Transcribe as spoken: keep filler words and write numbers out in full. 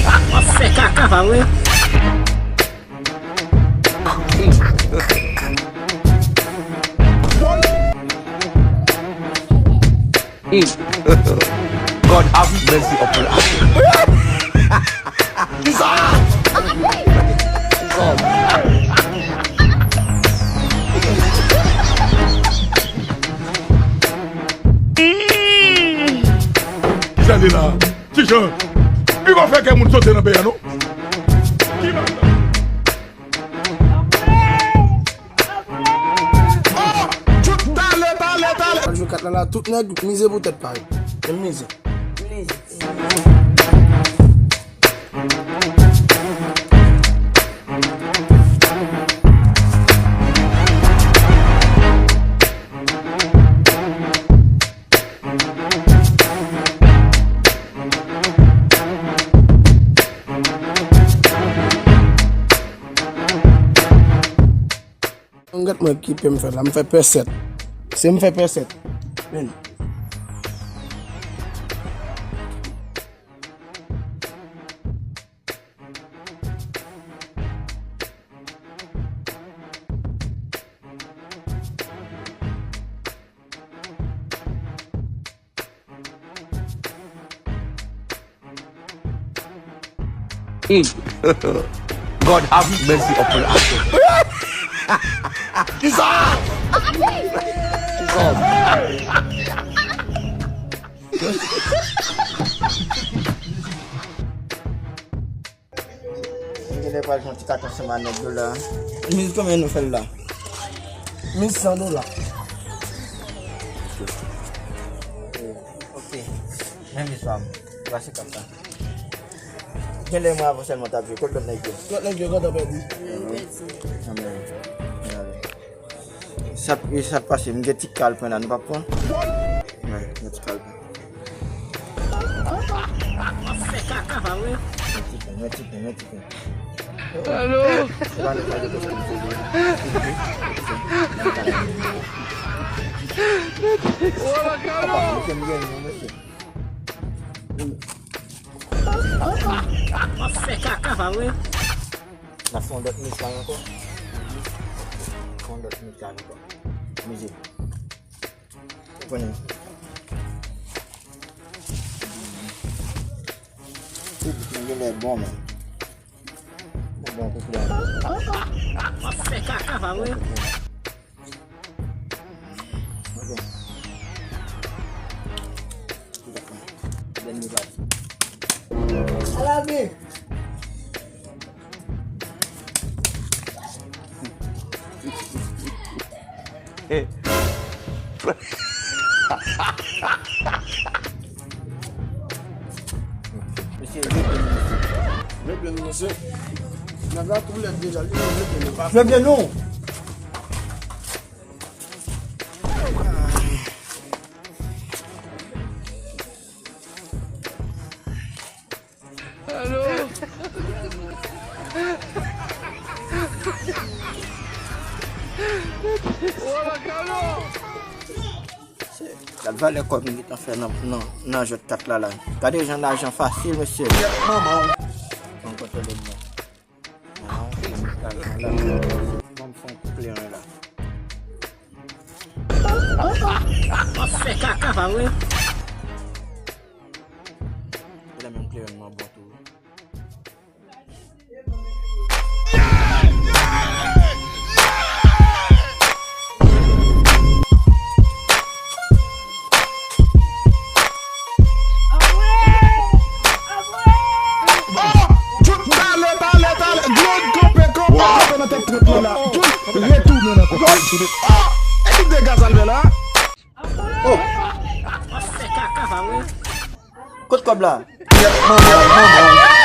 W ap fè kaka, pa vre? God have mercy upon us. Kisa de la? Kijan? Li konn fè kè moun sote nan peyi a, non? Ki bagay? Oh! Tout talè, talè, talè. Al jwe kat la, la, tout nèg mize pou tèt pa yo. Yo mize. Mize. Gad mwen ki pe m fè la, m fè pè sèt. Se m fè pè sèt. Men. God have mercy upon us. Kisa? Kisa? M genlè pral jwenn ti kat ansanm a nèg yo la. Miz konbyen nou fè l la? Miz san dola. Ok. Men miz pa m. Pase kòb la. Genlè mwen avan sèlman t ap jwe. Kot lòt nèg yo? Lòt nèg yo gentan pèdi. Yo pèdi. Anmèy. Sa, sa pase, m gen ti kal pran la, nou pa pran? Wi, gen ti kal pran. Fè kaka, pa vre? Mwen ti pran, mwen ti pran, mwen ti pran. Alo? Se pa nou pale kote m te ye. Wola, Kalo! Mesye, m gen yon, mesye. Fè kaka, pa vre? N ap fè yon lòt miz la ankò. Fè yon lòt miz la ankò. Mize. Ou konnen. Ou di mwen genlè bon, men. Bon, bon, bon. W ap fè kaka, pa vre? Ok. Dènye pati. Alabe! Mesye, replen nou, mesye. Replen nou, mesye. Nèg la tou lèd deja, li menm replen nou pa. Replen nou! Alo! Wola, Kalo! Gad valè kòb m gentan fè nan, nan, nan jwèt kat la, la. Gade jan lajan fasil, mesye. Kèt manman w. Ban m kontwole m nan. Ban m fè yon kout kleren la. W ap fè kaka, pa vre? E la menm kleren mwen bon tou. Oh! Tout talè, talè, talè. Glod kanpe, kanpe, kanpe nan tèt trèt mwen la. Tout retounen nan kòb. Oh! E ki dega sa l fè la? Oh! Kot kòb la? Kèt manman, manman.